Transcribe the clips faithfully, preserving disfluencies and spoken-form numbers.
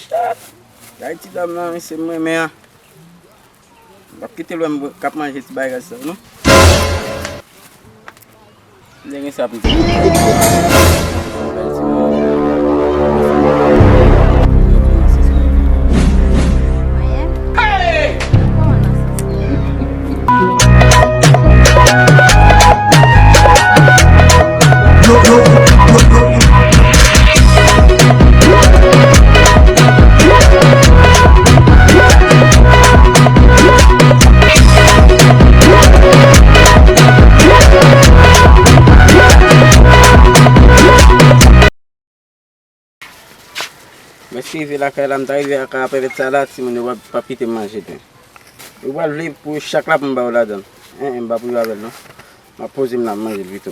Gade ti dam nan, mesye, m renmen an. M p ap kite l wè m k ap manje ti bagay sa, non. M te gen sa pou di. Mwen rive lakay la, m ta rive lakay a pèpèt sa la, timoun yo p ap, p ap kite m manje pen. Yo pral vle pou yo chak la pou m ba yo ladan l. En, en, m pa pou yo avè l non. M ap poze m la, m manje l pito.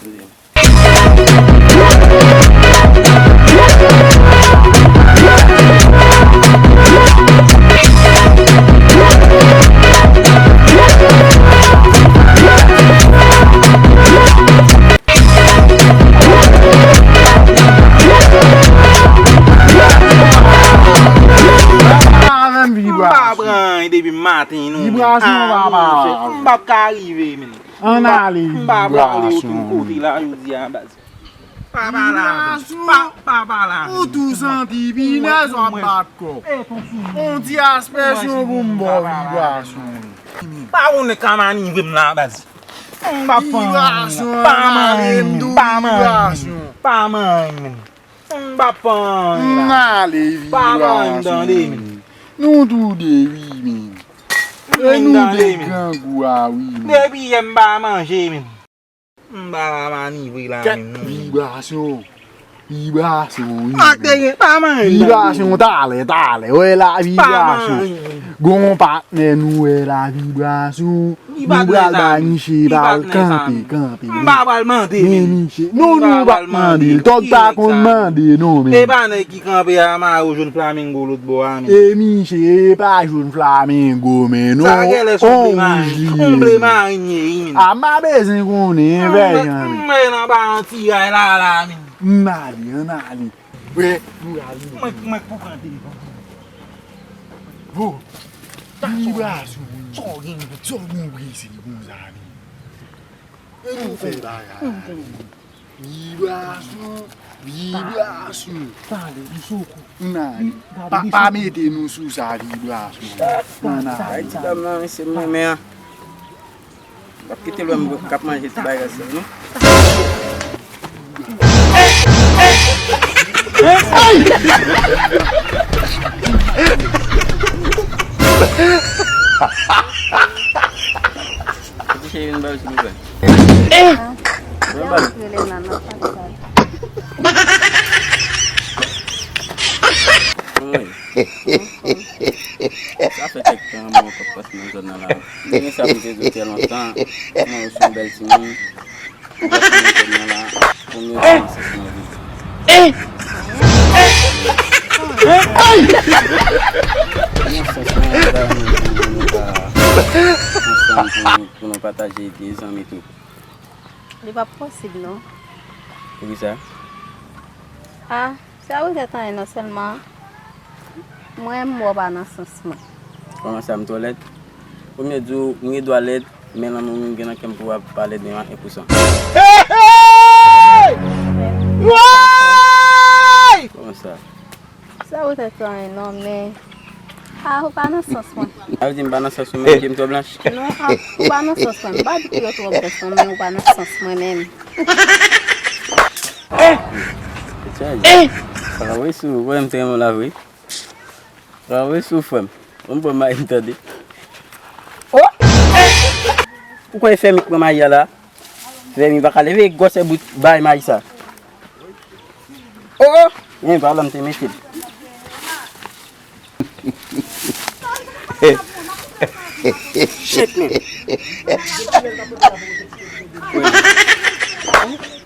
Avè m, Vibra. M pa pran anyen depi maten, non. Vibra, m p ap ka rive, men. Ann ale, Vibra. M pa prale okenn kote la, jodi a, baz. Pa pale avè m. Pa, pa pale avè m. Ou tou santi pinèz w ap bat kò. On ti aspèsyon pou m ba w, Vibra. Pa konnen ka manivre m la, baz. M p ap pran anyen. Pa manyen m, pa manyen m. Pa manyen m. M p ap pran anyen la. Ann ale, Vibra. Pa manyen m, tande, men. Nou tou de wi, men. E nou de grangou a wi, men. Depi yè m pa manje, men. M pa ka manivre la menm non. Vibrasyon. Vibrasyon, wi. Ak te gen, pa manyen m. Vibrasyon, talè, talè. Wè la vibrasyon. Gon patnè nou wè la vibrasyon. Nou pral ba Miche, pral kanpe, kanpe. M pa pral mande. Men Miche. Non, nou pa mande. Tòg pa konn mande, non, men. E pa nèg ki kanpe a mare w jwenn flamingo lòt bò a, men. E Miche, e pa jwenn flamingo, men non. Sa genlè se yon ble marin. Yon ble marin ye, wi, men. A, m pa bezwen konnen, fè jan. M nan ba yon ti ray la, la, men. Ann ale, ann ale. Wè, nou ale. Mwen, mwen pou pran telefòn. Vo. Vibra sou. Sa w gen? Sa w gen prese konsa, men? E nou fè bagay. Vibrasyon, vibrasyon. Tande, m sou kou. Nan, pa, pa mete nou sou sa, vibrasyon. Nan, nan. Ay, ti dam nan, mesye, m renmen an. M p ap kite l wè m k ap manje ti bagay sa, non. Ti cheri, vin ba yo, silvouplè. Eh! Vin ba yo. Anmwey. Sa fè kèk tan mwen p ap pase nan zòn nan la. Mwen gen sa pou m te di w trè lontan. Mwen se yon bèl timoun. Mwen pase nan zòn nan la. Premye fwa nan sens mwen viv. Eh! Eh! Ay! Nan sens mwen, bay nou pou nou ka ansanm pou nou, pou nou pataje ide zanmi tou. Li p ap posib non. Poukisa? Ah, se pa poutèt anyen non, sèlman mwen m wè w pa nan sans mwen. Kòman sa, m twò lèd? Premye di w m gen dwa lèd, men lanmou m gen nan kè m pou w ap pa lèd menm a en pousan. Hey! Hey! Woy! Kòman sa? Sa poutèt anyen non, men, ah, ou pa nan sans mwen. Sa vle di m pa nan sans ou menm, je m twò blanch? Non, ah, ou pa nan sans mwen. M pa di ke yo twò blanch non, men ou pa nan sans mwen menm. Eh! Eh! Sa ka voye sou, ou kwè m te renmen w la vre? Sa ka voye sou, frè m. Ou m pran mari m tande. Oh! Ou kwè fè m pran mari a la? Fè m pa ka leve gwosè bout bay mari sa. Oh, oh! Men pa la m te mete l. Shit, man.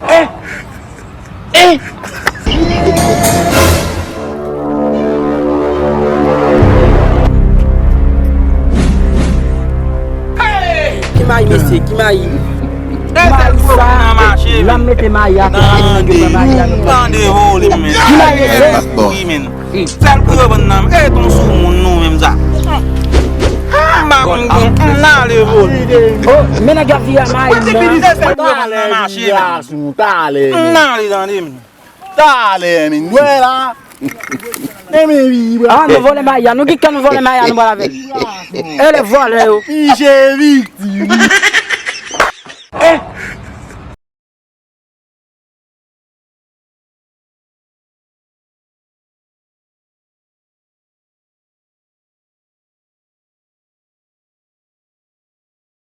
Eh! Eh! Ki mayi, mesye? Ki mayi? Ki mayi sa? L ap mete mayi a, ke mayi nèg yo pran mayi a, nou pran. Tande, tande, vole, men. Ki mayi, mesye? Wi, men. Sèl pou yo vann nan men. E ton sou moun nou menm sa. M pa konn bon, m ale vole. Oh, men nèg y ap vire a mayi Ti nan. piti se sèl pou yo vann nan mache. Talè, M ale tande m. Talè, men. Wè la. Men, men, wi, Ah, nou vole mayi a, nou ki kan nou vole mayi a, nou pral avè l. E le vòlè yo. Piche viktim.